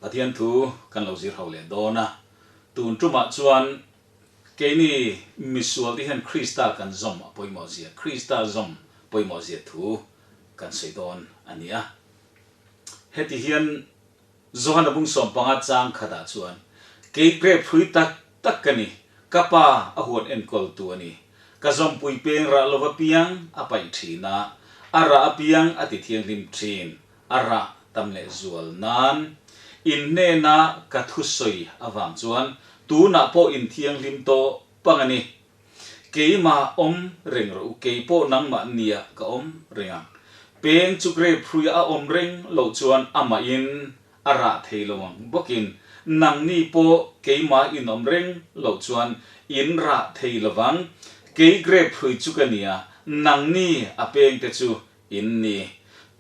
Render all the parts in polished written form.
Pathian thu kan lo zir ho leh dawn a, tun tumah chuan keini misual te hian Krista kan zawm a pawimawh zia, Krista zawm pawimawh zia thu kan sawi dawn a ni a. Heti hian Johana bung 15 chang khatah chuan, Kei grape hrui tak tak ka ni, ka pa a huan enkawltu a ni. Ka zawmpui peng rah lova piang a paih thin a, a rah apiang a ti thianghlim thin, a rah tam leh zual nan. In hnena ka thusawi avang chuan tunah pawh in thianghlim tawh pang a ni. Keimah awm reng rawh u, kei pawh nangmah nia ka awm reng ang. Peng chu grape hruia a awm reng loh chuan amahin a rah thei lo ang bawkin nangni pawh keimah in awm reng loh chuan in rah thei lo vang. Kei grape hrui chu ka nia, nangni a pengte chu in ni.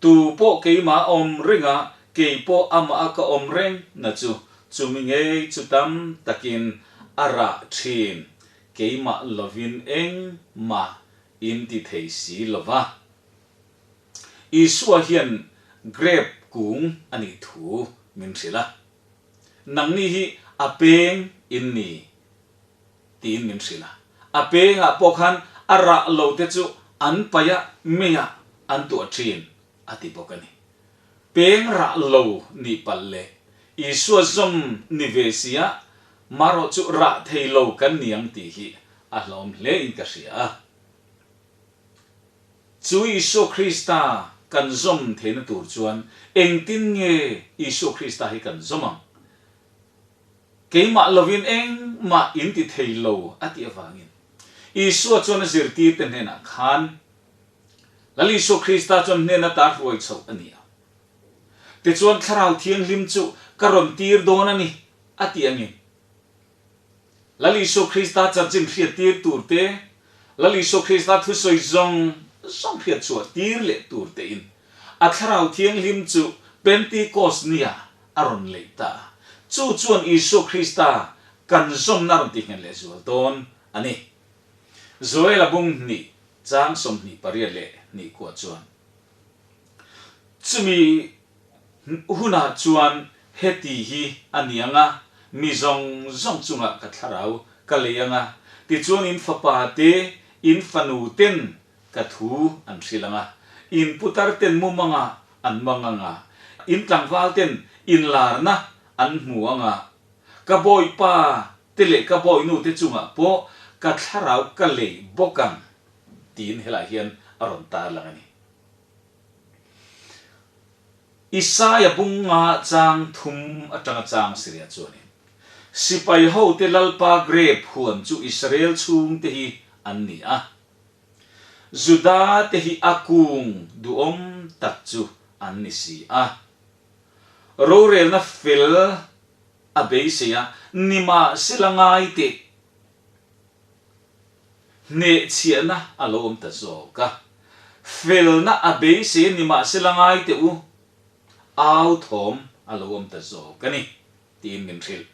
Tu pawh keimah a awm reng a, kei pawh amah a ka awm reng na chu, chumi ngei chu tam takin a rah thin. Keimah lovin engmah in ti thei si lo va. Isua hian grape kung a nih thu min hrilh a. Nangni hi a peng in ni tiin min hrilh a. A pengah pawh khan a rah lo te chu an paih a, meiah an tuah thin a ti bawk a ni. Peng rah lo nih palh leh Isua zawm ni ve sia marawh chu rah thei lo kan ni ang tih hi a hlawm hle in ka hria a. Chu Isua Krista kan zawm theihna tur chuan engtin nge Isua Krista hi kan zawm ang? Keimah lovin engmah in ti thei lo a tih avangin Isua chuan a zirtirte hnenah khan, Lal Isua Krista chuan hnen ata hruai chhoh a ni a. Tichuan Thlarau Thianghlim chu ka rawn tir dawn a ni a tih angin Lal Isua Krista chanchin hriattir tur te, Lal Isua Krista thusawi zawng zawng hriatchhuah tir leh tur tein a Thlarau Thianghlim chu Pentecost nia a rawn leih ta a. Chu chuan Isua Krista kan zawmna rawn tihnghet leh zual dawn a ni. Joela bung hnih chang 28 leh hnih kuah chuan, Chumi hunah chuan heti hi a ni ang a, mi zawng zawng chungah ka thlarau ka lei ang a, tichuan in fapa te, in fanu ten ka thu an hrilh ang a, in putar ten mumangah an mang ang a, in tlangval ten inlarna an hmu ang a, ka bawipa te leh ka bawinu te chungah pawh ka thlarau ka lei bawk ang, tiin helaiah hian a rawn tarlang a ni. Isaia bunga chang thum atanga chang Siria chuanin, Sipai hote Lalpa grape huan chu Israel chhungte hi an ni a, Juda te hi a kung duhawm tak chu an ni si a. Rorelna fel a beisei a, nimahsela ngai teh. Hnehchhiahna a lo awm ta zawk a. Felna a beisei a ni mahsela ngai teh u, au thawm a lo awm ta zawk a ni, tiin min hrilh.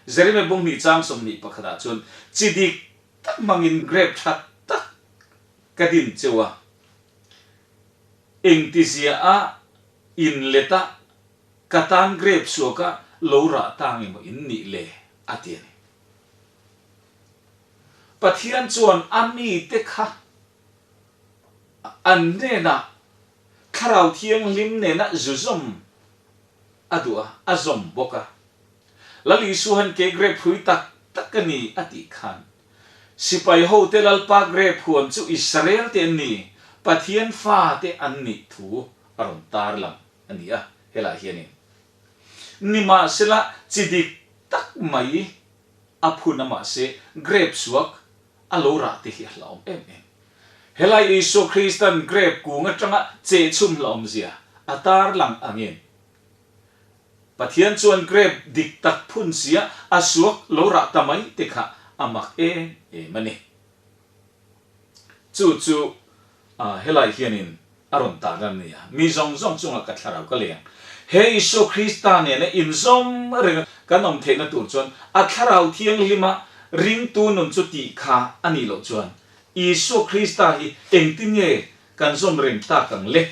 Jeremia bung hnih chang 21 ah chuan chi dik tak hmangin grape tha tak ka din cheu a, engtizia a inlet a ka tan grape suaka lo rah ta nge maw in nih le, a ti a ni. Pathian chuan a mite kha an hnenah Thlarau Thianghlim nena zu zawm a duh a, a zawm bawk a. Lal Isua han ke grape hrui tak tak a ni a tih khan, sipai hote Lalpa grape huan chu Israel te an ni, Pathian fate an nih thu a rawn tarlang a ni a, helaiah hianin. Nimahsela chi dik tak mai a phun a mahse grape suak a lo rah te hi a hlauhawm em em. Helai Isua Kristan grape kung atanga chehchhum hlauhawmzia a tarlang angin Pathian chuan grape dik tak phun sia a suak lo rah ta mai te kha a mak em em a ni. Chu chu helai hianin a rawn tar a ni a, mi zawng zawng chungah ka thlarau ka leng. He Isua Krista nena inzawm reng kan awm theihna tur chuan a thlarau thianghlima ringtu nun chu tih kha a nih loh chuan Isua Krista hi engtin nge kan zawm reng tak ang le?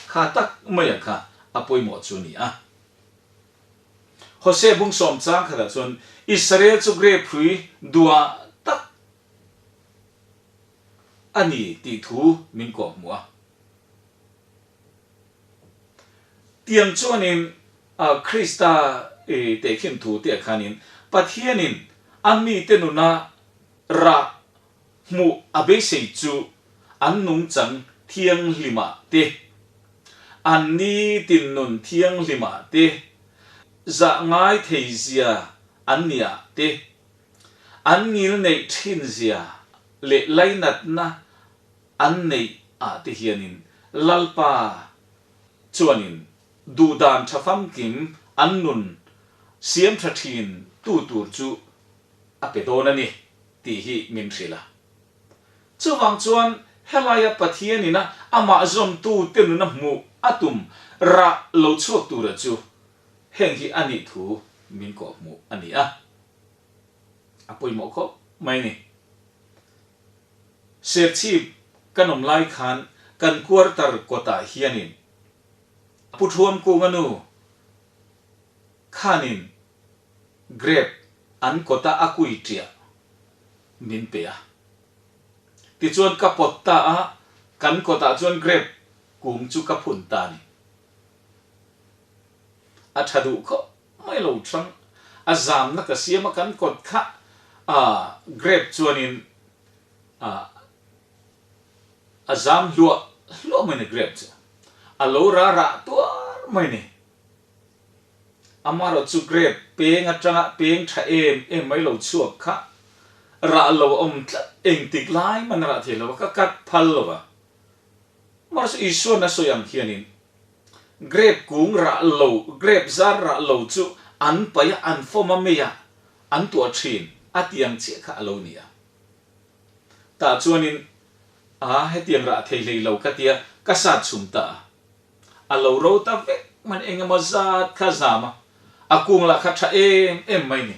Kha tak maia kha a pawimawh chu a ni a. Hosea bung sawm chang khatah chuan Israel chu grape hrui duah tak a ni tih thu min kawhhmuh a. Tiang chuanin Krista tehkhin thu te ah khanin Pathianin a mite nuna rah hmuh a beisei chu an nungchang thianghlimah te, an nitin nun thianghlimah te, zah ngai thei zia an niah te, an ngilneih thin zia leh lainatna an neih ah te hianin Lalpa chuanin duhdan tha famkim an nun siam tha thin tu tur chu a pe dawn a ni tih hi min hrilh a. Chuvang chuan helaia Pathian ina amah zawmtu te nuna hmuh a tum rah lo chhuak tura chu heng hi a nih thu min kawhhmuh a ni a. A pawimawh khawp mai a ni. Serchhip kan awm lai khan kan quarter kawtah hianin Pu Thuamkunga nu khanin grape an kawta a kui ṭiah min pe a. Tichuan ka pawt ta a, kan kawtah chuan grape kung chu ka phun ta a ni. A ṭha duh khawp mai lo ṭhang. A zamna ka siam a, kan kawt kha grape chuanin a zam hluah hluah mai ni grape chu. A lo ra rah tuar mai ni. Amaherawh chu grape peng atanga peng tha em em mai lo chhuak kha rah lo a awm tlat engtik lai man a rah thei lo a, ka cut phal lo a. Amaherawh chu Isuan a sawi ang hianin Grape kung rah lo, grape zar rah lo chu an paih a, an fawm a mei a, an tuah thin a tih ang chiah kha a lo ni a. Tah chuanin, A, hetiang rah thei hlei lo ka tia, ka sat chhum ta a. A lo ro ta vek man eng emaw zat kha zam a, a kung lah kha tha em em mai ni,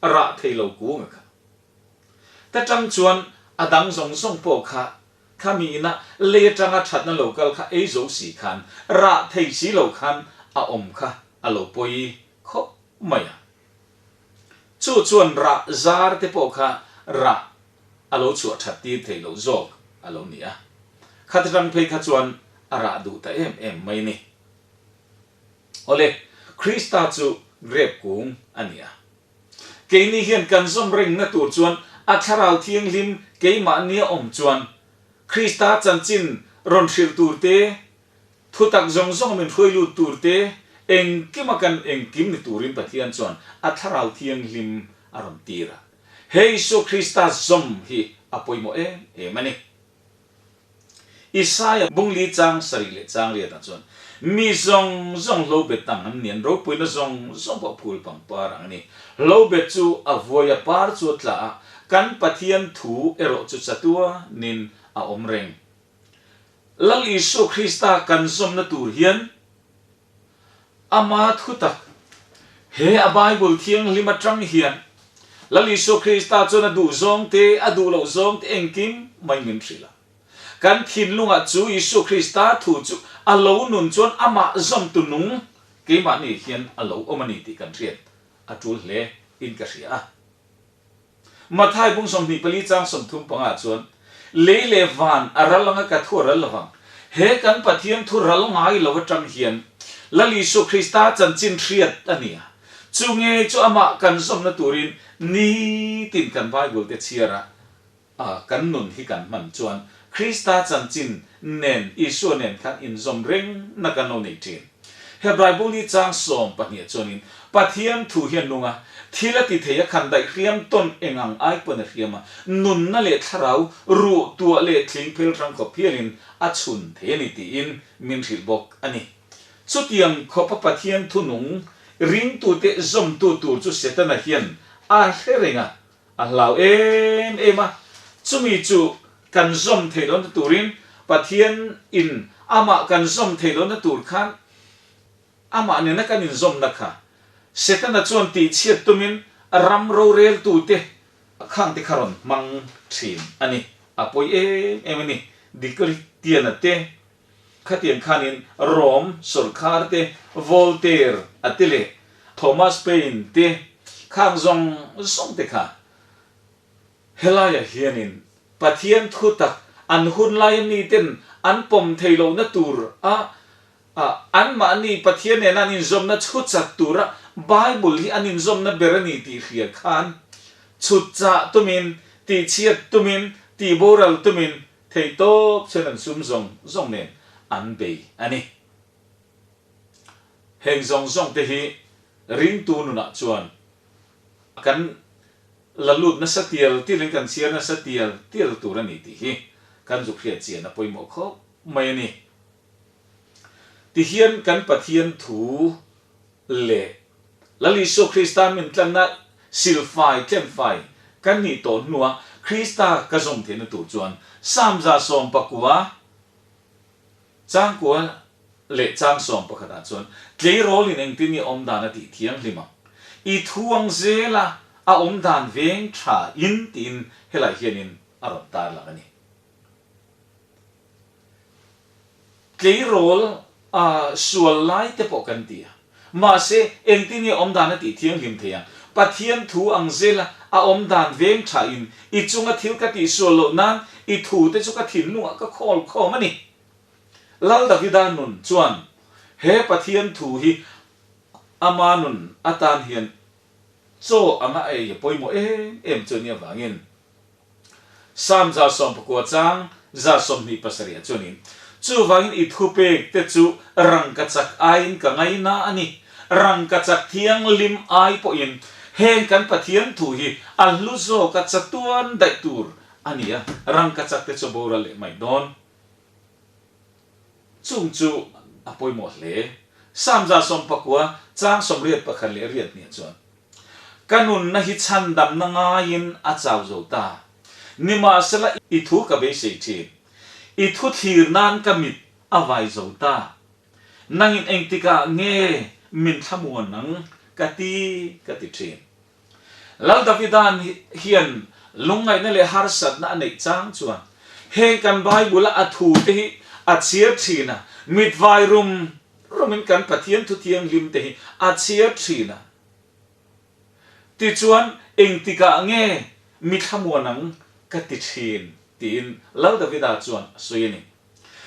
rah thei lo kung a kha. Ta tang chuan a dang zawng zawng pawh kha Khami ina lei atanga thatna lo kal kha ei zo si khan rah thei si lo khan a awm kha a lo pawi khawp mai a. Chu chuan rah zar te pawh kha rah a lo chhuah that tir thei loh zawk a lo ni a. Khat atang phei kha chuan a rah duh ta em em mai ni. Awle, Krista chu grape kung a ni a. Keini hian kan zawm rengna tur chuan a Thlarau Thianghlim keimahnia awm chuan Krista chanchin rawn hrilh tur te, thutak zawng zawnga min hruai lut tur te, engkima kan engkim ni turin Pathian chuan a Thlarau Thianghlim a rawn tir a. He Isua Krista zawm hi a pawimawh em em a ni. Isaia bungli chang sarih leh chang riatah chuan, Mi zawng zawng hlobet ang an ni, an ropuina zawng zawng pawh phul pangpar ang a ni. Hlobet chu a vuai a, par chu a tla a, kan Pathian thu erawh chu chatuanin a awm reng. Lal Isua Krista kan zawmna tur hian Ama thutak, he a Bible thianghlim atang hian Lal Isua Krista chuan a duh zawng te, a duh loh zawng te engkim mai min hrilh a. Kan thinlungah chu Isua Krista thu chu a lo nun chuan amah zawmtu nung keimahni hian a lo awm a ni tih kan hriat a tul hle in ka hria a. Mathai bung 24 chang 35 chuan, Lei leh van a ral anga ka thu a ral lovang. He kan Pathian thu ral ngai lo atang hian Lal Isua Krista chanchin hriat a ni a. Chu nge chu amah kan zawmna turin nitin kan Bible te chhiar a, a kan nun hi kan hman chuan Krista chanchin nen Isua nen khan inzawm reng na kan lo nei thin. Hebrai bu ni chang 12 ah chuanin Pathian thu hian nung a, thil a ti thei a khan daih hriam tawn eng ang ai pawn a hriam a, nunna leh thlarau ruh tuah leh thling phel hrang khawp hialin a chhun thei a ni tiin min hrilh bawk a ni. Chutiang khawpa Pathian thu nung ringtute zawmtu tur chu Setana hian a hre reng a, A hlau em em a, chumi chu kan zawm thei lohna turin Pathian in amah kan zawm thei lohna tur khan amah nena kan inzawmna kha Setana chuan tihchhiat tumin ram roreltute khangte kha rawn hmang thin a ni. A pawi em em a ni. Diklitiana te Khatiang khanin Rom sawrkhar te, Voltaire a ti leh. Thomas Paine te khang zawng zawng te kha helaiah hianin Pathian thu tak an hun laia miten an pawm thei lohna tur a anmahni Pathian nena an inzawmna chhut chak tura Bible hi an inzawmna ber a ni tih hria khan chhut chah tumin, tihchhiat tumin, tihboral tumin theihtawp chuan an sum zawng zawng nen an bei a ni. Heng zawng zawng te hi ringtu nunah chuan kan la lut nasa tial tialin kan chhiar nasa tial tial tur a ni tih hi kan zuk hriat chian a pawimawh khawp mai a ni. Tihian kan Pathian thu leh Lal Isua Krista min tlanna silfai tlenfai kan nih tawh hnua Krista ka zawm theihna tur chuan Psalm 19 Changkua leh changsawm pakhatah chuan tleirawlin engtin nge awm dan a tih thianghlim ang? I thu ang zela a awm dan veng tha in tiin helai hianin a rawn tarlang a ni. Tleirawl a sual lai te pawh kan ti a, mahse engtin nge awm dan a tih thianghlim thei ang? Pathian thu ang zela a awm dan veng tha in i chunga thil ka tih sual loh nan i thu te chu ka thinlungah ka khawl khawm a ni. Lal Davida nun chuan he Pathian thu hi ama nun atan hian chaw anga a ei a pawimawh em em chu a nih avangin Psalm 19 chang 27 ah chuanin, Chuvangin i thupek te chu rangkachak aiin ka ngaina a ni, rangkachak thianghlim ai pawhin heng kan Pathian thu hi a hlu zawka chatuan daih tur a ni a, rangkachak te chu boral leh mai dawn. Chung chu a pawimawh hle. Psalm 19 chang 81 leh 82 chuan, Ka nunna hi chhandamna ngaiin a chau zo ta. Nimahsela i thu ka beisei thin. I thu thlir nan ka mit a vai zo ta. Nangin engtikah nge min thlamuan ang ka ti ka ti thin. Lal Davidan hian lungngaihna leh harsatna a neih chang chuan heng kan Bible-a a thu te hi a chhiar thin a, mit vai rum rumin kan Pathian thu thianghlim te hi a chhiar thin a. Tichuan, engtikah nge mi thlamuan ang ka ti thin? tiin Lal Davida chuan a sawi a ni.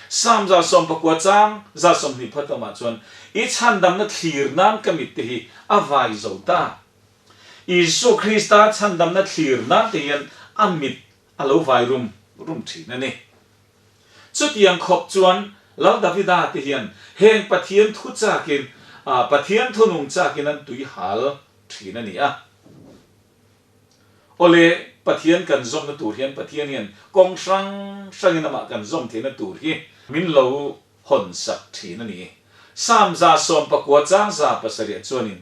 Psalm 19 chang 20 phatawmah chuan, I chhandamna thlir nan ka mitte hi a vai zo ta. Isua Krista chhandamna thlir nan te hian a mit a lo vai rum rum thin a ni. Chutiang khawp chuan Lal Davida te hian heng Pathian thu chakin, Pathian thunung chakin an tui hal thin a ni a. Awle, Pathian kan zawmna tur hian Pathian hian kawng hrang hrangin amah kan zawm theihna tur hi min lo hawn sak thin a ni. Psalm 19 chang 7 chuanin,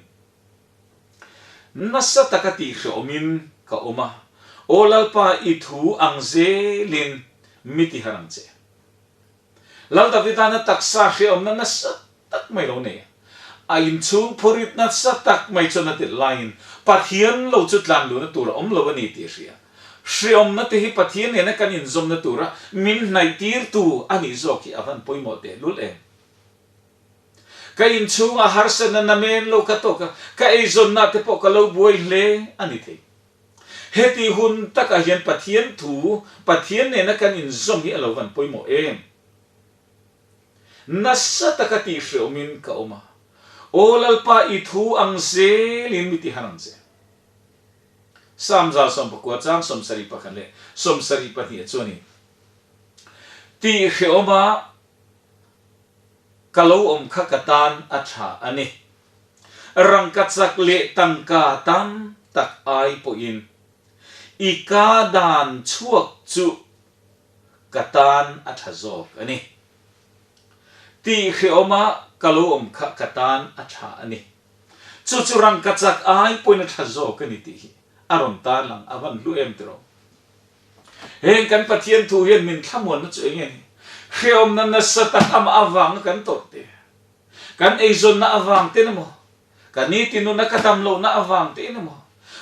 Nasa taka tihhrehawmin ka awm a, Aw Lalpa i thu ang zelin mi tiharh ang che. Lal Davidana taksa hrehawmna nasa tak mai lo nei a, a inchhung phurit nasa tak mai chuan a telh laiin Pathian lo chu tlan luhna tur a awm lo a ni tih a hria. Hrehawmna te hi Pathian nena kan inzawmna tura min hnaihtirtu a nih zawk hi a van pawimawh tehlul em? Ka inchhungah harsatna namen lo ka tawk a, ka eizawnna te pawh ka lo buai hle a ni thei. Heti hun takah hian Pathian thu, Pathian nena kan inzawm hi a lo van pawimawh em? Nasa taka tihhrehawmin ka awm a, Aw Lalpa i thu ang zelin mi tihan ang che. Psalm 19 chang 71 leh 72 chuanin, Tihhrehawma Ka lo awm kha ka tan a tha a ni. Rangkachak leh tangka tam tak ai pawhin i ka dan chhuak chu ka tan a tha zawk a ni. Tih hrehawma ka lo awm kha ka tan a tha a ni. Chu chu rangkachak ai pawhin a tha zawk a ni tih hi a rawn tarlang a van hlu em tiraw? Heng kan Pathian thu hian min thlamuanna chu eng nge ni? Hrehawmna nasa tak amah avanga kan tawrh te, kan eizawnna avang ten emaw, ka nitinuna ka damlohna avang tein emaw,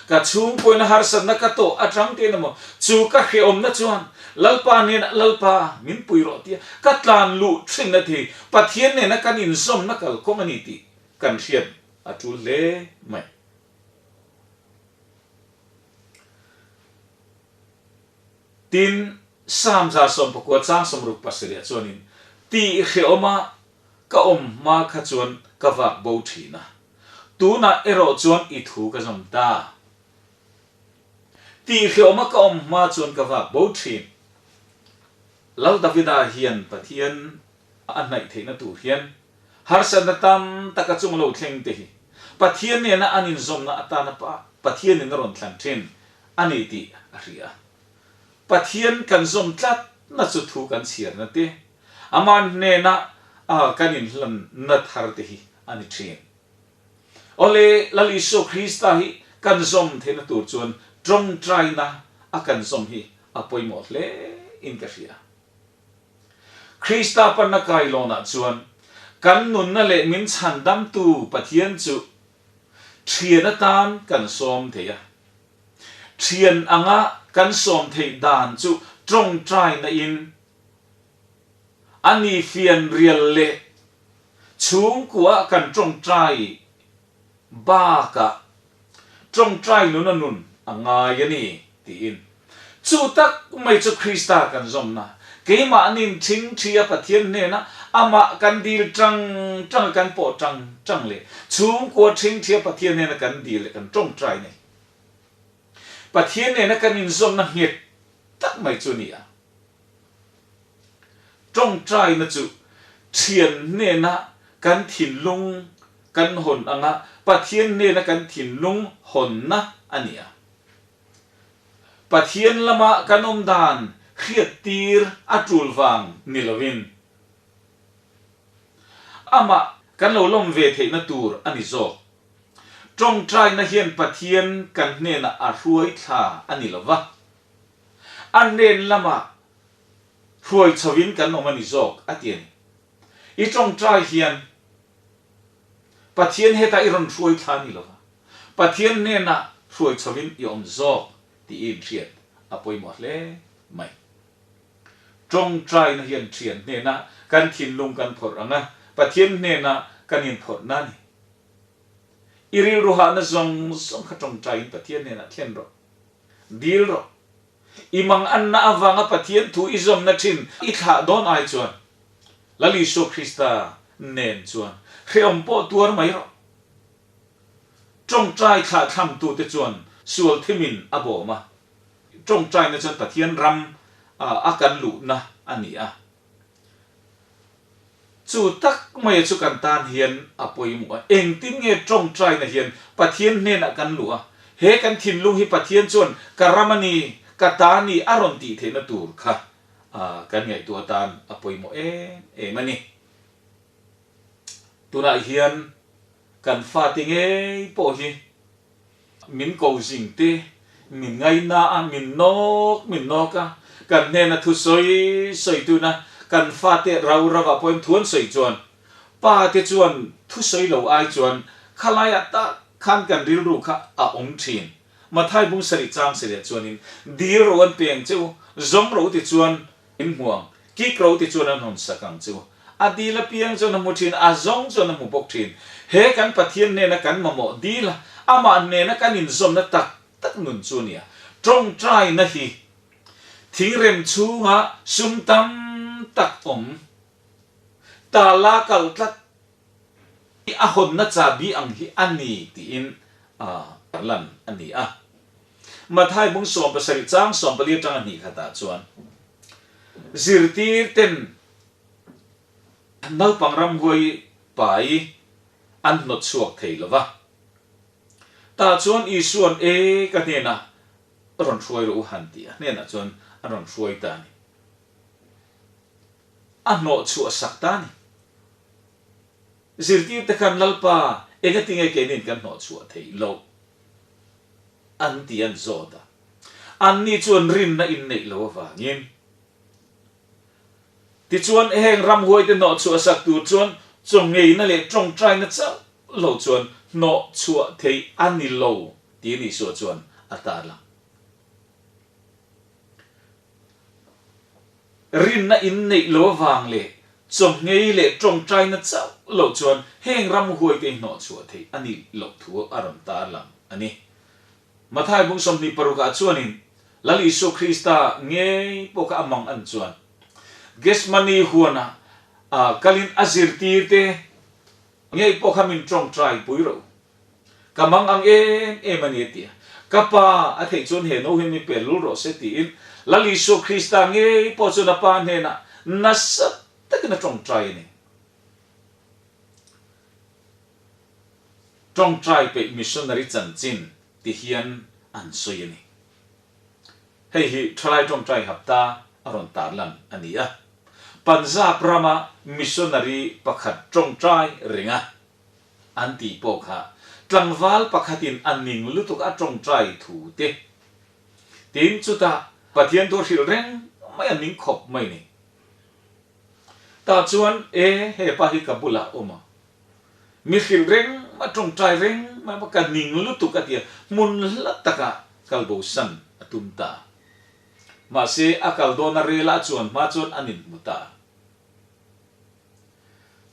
ka chhungpuaina harsatna ka tawh atang tein emaw, chu ka hrehawmna chuan Lalpa hnenah Lalpa min pui rawh tia ka tlan luh thinna thei Pathian nena kan inzawmna kalkawng a ni tih kan hriat. a tul hle mai. Tin, Psalm 119 chang 67 ah chuanin, Tih hrehawma ka awm hma kha chuan ka vak bo thin a, tunah erawh chuan i thu ka zawm ta. Tih hrehawma ka awm hma chuan ka vak bo thin. Lal Davida hian Pathian a hnaih theihna tur hian harsatna tam tak a chung lo thleng te hi Pathian nena an inzawmna atana Pathianin a rawn thlan thin a ni tih a hria. Pathian kan zawm tlatna chu thu kan chhiarna te, Ama hnena kan inhlanna thar te hi a ni thin. Awle, Lal Isua Krista hi kan zawm theihna tur chuan tawngtaina a kan zawm hi a pawimawh hle in ka hria. Krista panna kailawnah chuan kan nunna leh min chhandamtu Pathian chu thian atan kan sawm thei a. Thian anga kan sawm theih dan chu tawngtaina in a ni fianrial leh chhungkua kan tawngtai bakah tawngtai nuna nun a ngai a ni tiin. Chu tak mai chu Krista kan zawmna, keimahnin thingthia Pathian hnena amah kan dil tang tanga kan pawh tang tang leh chhungkua thingthia Pathian hnena kan dil leh kan tawngtai nei. Pathian nena kan inzawmna nghet tak mai chu a ni a. Tawngtaina chu thian hnena kan thinlung kan hawn anga Pathian hnena kan thinlung hawnna a ni a. Pathian lama kan awm dan hriattir a tul vang ni lovin amah kan lo lawm ve theihna tur a ni zawk. Tawngtaina hian Pathian kan hnenah a hruai thla a ni lova. A hnen lamah hruai chhovin kan awm a ni zawk, a ti a ni. I tawngtai hian Pathian hetah i rawn hruai thla a ni lova, Pathian hnenah hruai chhovin i awm zawk tih i inhriat a pawimawh hle mai. Tawngtaina hian thian hnenah kan thinlung kan phawrh ang a, Pathian hnenah kan inphawrhna a ni. I rilru hahna zawng zawng kha tawngtaiin Pathian hnenah thlen rawh. Dil rawh. I manganna avanga Pathian thu i zawmna thin i thlah dawn ai chuan Lal Isua Krista nen chuan hrehawm pawh tuar mai rawh. Tawngtai thlahthamtute chuan sual thimin a bawm a, tawngtaina chuan Pathian ram a kan luhna a ni a. Chu tak maia chu kan tan hian a pawimawh a, engtin nge tawngtaina hian Pathian hnenah kan luh a, he kan thinlung hi Pathian chuan ka ram a ni, ka ta a ni a rawn tih theihna tur kha kan ngaihtuah atan a pawimawh em em a ni. Tunah hian kan fate ngei pawh hi Min ko zing te, min ngaina a, min nawk min nawk a, kan hnena thu sawi sawi tuna kan fate rau rau ah pawhin thu an sawi chuan pa te chuan thu sawi lo ai chuan khalai ah tak khan kan rilru kha a awm thin. Mathai bung sarih chang sarih ah chuanin dil ro an peng che u, zawng ro ti chuan In hmu ang. Kik ro ti chuan an hawn sak ang chu. A dil apiang chuan a hmu thin, a zawng chuan a hmu bawk thin. He kan Pathian hnena kan mamawh dil a, amah hnena kan inzawmna tak tak nun chu a nia. Tawngtaina hi thingrem chhunga sum tam tak awm tala kal tlat hi a hawnna chahbi ang hi a ni tiin lan a ni a. Mathai bung 17 chang 14 atanga hnih khatah chuan zirtir ten naupang ramhuai pai an hnawt chhuak thei lo va. Tah chuan Isua'n E ka hnenah rawn hruai rawh u han tih a hnenah chuan a rawn hruai ta a ni. A hnawh chhuah sak ta a ni. Zirtirte khan Lalpa engatinge keinin kan hnawh chhuah theih loh? an ti an zawt a. Anni chuan rinna inneih loh avangin. Tichuan heng ramhuaite hnawh chhuah sak tur chuan chawngeina leh tawngtaina chauh lo chuan hnawh chhuah theih a ni lo tiin Isua chuan a tarlang. Rinna inneih loh avang leh. Chawmngei leh tawngtaina chauh loh chuan heng ramhuaite hi hnawhchhuah theih a nih loh thu a rawn tarlang a ni. Mathai bung 26 ah chuanin Lal Isua Krista ngei pawh kha a mang an chuan Gethsemane huanah kalin a zirtirte ngei pawh kha min tawngtai pui rawh u. Ka mang ang em em a ni a ti a. Ka Pa, a theih chuan he no hi mi pel lul rawh se tiin Lal Isua Krista ngei pawh chuan a Pa hnenah nasa takin a tawngtai a ni. Tawngtai peih missionary chanchin ti hian an sawi a ni. Hei hi thalai tawngtai hapta a rawn tarlan a ni a. Punjab rama missionary pakhat tawngtai ringa an tih pawh kha tlangval pakhatin a ning lutuk a tawngtai thu te tin chutah Pathian thu a hrilh reng mai a ning khawp mai ni. Tah chuan e hepa hi ka bulah awm a, mi hrilh reng mai tawngtai reng mai a ka ning lutuk a ti a, hmun hla takah kal bosan a tum ta. Mahse a kal dawn a rel a chuan hma chuan an inhmu ta.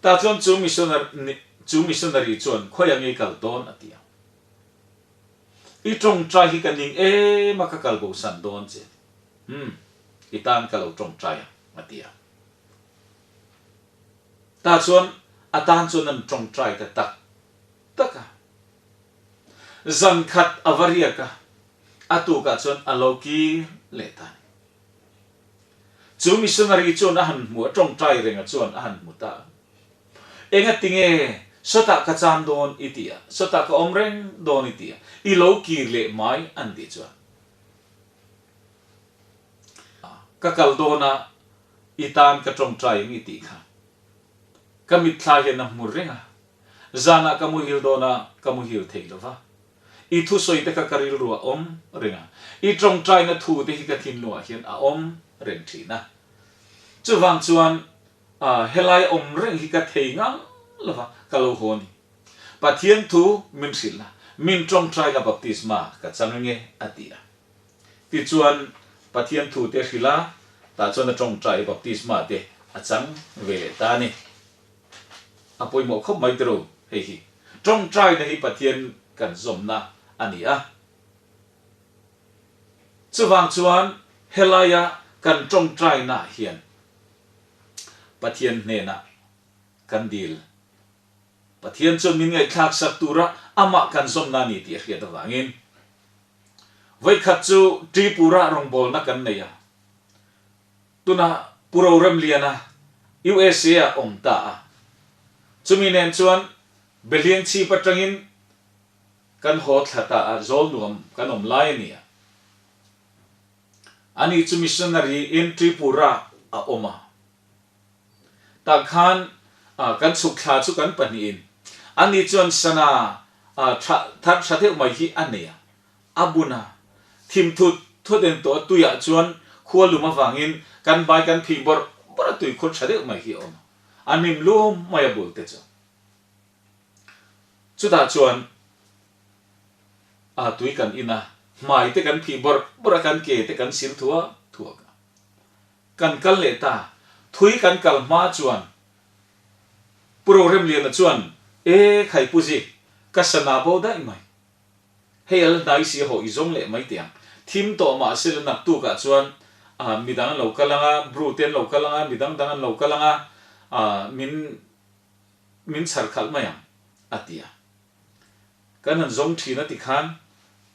Tah chuan chu missionary chu missionary chuan khawiah nge i kal dawn a ti a. I tawngtai hi ka ning em a ka kal bosan dawn che a ti. Umm, i tan ka lo tawngtai ang a ti a. Tah chuan a tan chuan an tawngtai ta tak tak a. Zan khat a va riak a, a tukah chuan a lo kir leh ta a ni. Chu missionary chuan a han hmu a, tawngtai renga chuan a han hmu ta a. Engati nge sawtah ka cham dawn i ti a, sawtah ka awm reng dawn i ti a, i lo kir leh mai an tih chuan ka kal dawn a, i tan ka tawngtai ang i tih kha. Ka mitthla hian a hmu reng a, zanah ka muhil dawn a, ka muhil thei lo va. I thusawi te kha ka rilru a awm reng a, i tawngtaina thu te hi ka thinlungah hian a awm reng thin a. Chuvang chuan helai awm reng hi ka thei ngang lo va, ka lo haw a ni. Pathian thu min hrilh a, min tawngtaina baptisma ka chang ange a ti a. Tichuan Pathian thu te hrilh a, tah chuan a tawngtai baptisma te a chang ve leh ta a ni. A pawimawh khawp mai tiro hei hi. Tawngtaina hi Pathian kan zawmna a ni a. Chuvang chuan helaia kan tawngtainaah hian Pathian hnenah kan dil. Pathian chuan min ngaihthlak sak tura amah kan zawmna a ni tih a hriat avangin vawikhat chu Tripura rawngbawlna kan nei a. Tunah Pu Roremliana USA ah awm ta a, chumi nen chuan Behliang chhip atangin kan haw thla ta a, zawl nuam kan awm lai a ni a. Ani chu missionary in Tripura a awm a. Tah khan kan chhuk thla chu kan pahnihin ani chuan sana tha thar tha deuh mai hi a nei a. A bun a, thim thut thut en tawh a tuiah chuan khua lum avangin kan hmai kan phih bawrh bawrh a tuikhur tha deuh mai hi a awm a, a hnim lum mai a bul te chu. Chutah chuan a tui kan in a, hmai te kan phih bawrh bawrh a kan ke te kan sil thuak thuak a. Kan kal leh ta, thui kan kal hma chuan Pu Roremliana chuan, E Khaipuzi, ka sana bo daih mai. Hei a la hnai si a haw i zawng leh mai teh ang. Thim tawh mah se la naktuk ah chuan ah midang an lo kal ang a, bru te an lo kal ang a, midang dang an lo kal ang a, ah min min chhar khalh mai ang a ti a. Kan han zawng thin a ti khan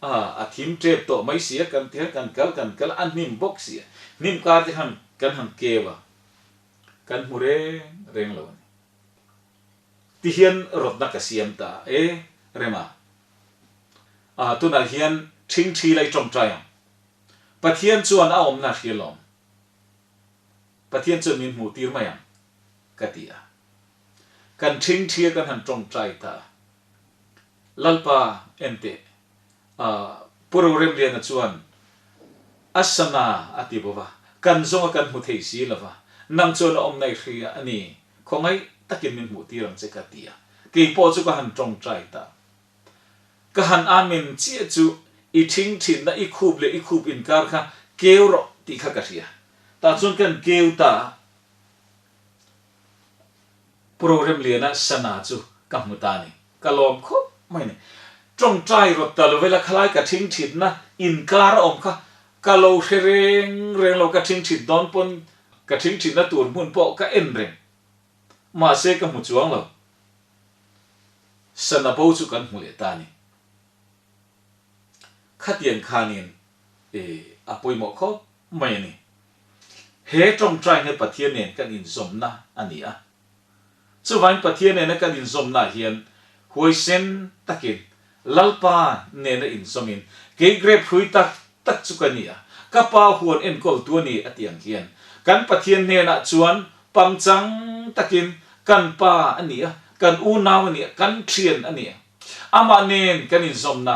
ah a thim tep tawh mai si a, kan ti khan kan kal kan kal a hnim bawk si a, hnim kar te khan kan han keu a, kan hmu reng reng lo a ni. Ti hian rawtna ka siam ta e Rema. Ah tunah hian ṭhingṭhi la i ṭawngṭai ang. Pathian chuan a awmna a hria lawm. Pathian chuan min hmuh tir mai ang ka ti a. Kan ṭhingṭhi a kan han ṭawngṭai ta a. Lalpa enteh ah Pu Roremliana chuan a sana a ti bawk a, kan zawng a kan hmu thei si lo va, nang chuan a awmna i hria a ni, khawngaih takin min hmuh tir ang che ka ti a. Kei pawh chu ka han ṭawngṭai ta. Ka han amen chiah chu i ṭhing ṭhinna i khup leh i khup inkar kha keu rawh tih kha ka hria. Tah chuan kan keu ta a. Pu Roremliana sana chu ka hmu ta a ni. Ka lawm khawp mai a ni. Tawngtai rawt ta lo vela khalai ka thing thitna inkar a awm kha ka lo hre reng reng lo, ka thing thit dawn pawn ka thing thitna tur hmun pawh ka en reng. Mahse ka hmu chuang lo. Sana bo chu kan hmu leh ta a ni. Khatiang khanin a pawimawh khawp mai a ni. He tawngtai hi Pathian nen kan inzawmna a ni a. Chuvain Pathian nena kan inzawmnaah hian huaisen takin Lalpa nena inzawmin kei grape hrui tak tak chu ka ni a, ka pa huan enkawltu a ni a ti ang hian kan Pathian hnenah chuan pangchang takin kan pa a ni a, kan unau a ni a, kan thian a ni a. Amah nen kan inzawmna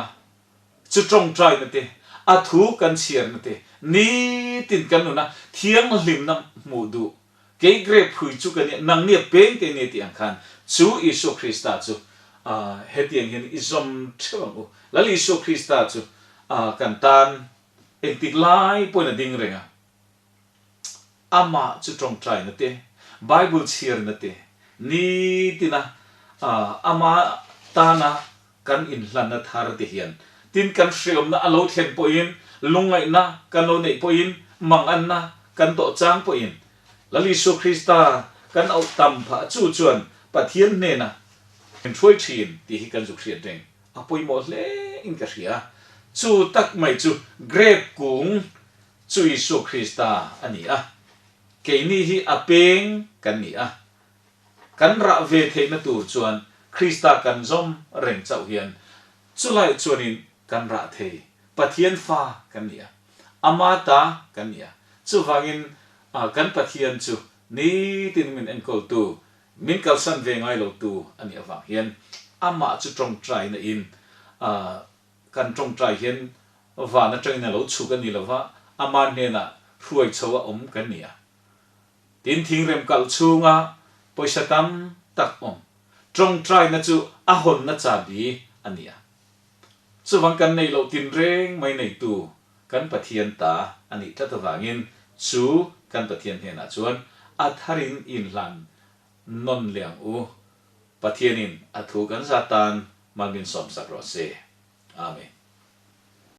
chu tawngtaina te, a thu kan chhiarna te, nitin kan nuna thianghlimna hmuh duh Kei grape hrui chu ka nia, nang nia peng te nia tih ang khan chu Isua Krista chu hetiang hian i zawm theuh ang u. Lal Isua Krista chu kan tan engtik lai pawhin a ding reng a. Amah chu tawngtaina te, Bible chhiarna te, nitina ama tana kan inhlanna thar te hian tin kan hreawmna a lo thlen pawhin, lungngaihna kan lo neih pawhin, manganna kan tawh chang pawhin Lal Isua Krista kan auh tam phah chu chuan Pathian hnena min hruai thin tih hi kan zuk hriat reng a pawimawh hle in ka hria. Chu tak mai chu grape kung chu Isua Krista a ni a, keini hi a peng kan ni a. Kan rah ve theihna tur chuan Krista kan zawm reng chauh hian chulai chuanin kan rah thei. Pathian fa kan ni a, Ama ta kan ni a. Chuvangin kan Pathian chu nitin min enkawltu, min kalsan ve ngai lotu a nih avang hian Amah chu tawngtaina in kan tawngtai hian van atangin a lo chhuk a ni lova, Ama hnenah hruai chho a awm kan ni a. Tin, thingrem kalh chhunga pawisa tam tak awm tawngtaina chu a hawnna chabi a ni a. Chuvang kan neih loh tinreng mai neitu kan Pathian ta a nih tlat avangin chu kan Pathian hnenah chuan a tharin inhlan nawn leh ang u. Pathianin a thu kan za tan mal min sawmsak rawh se. Amen.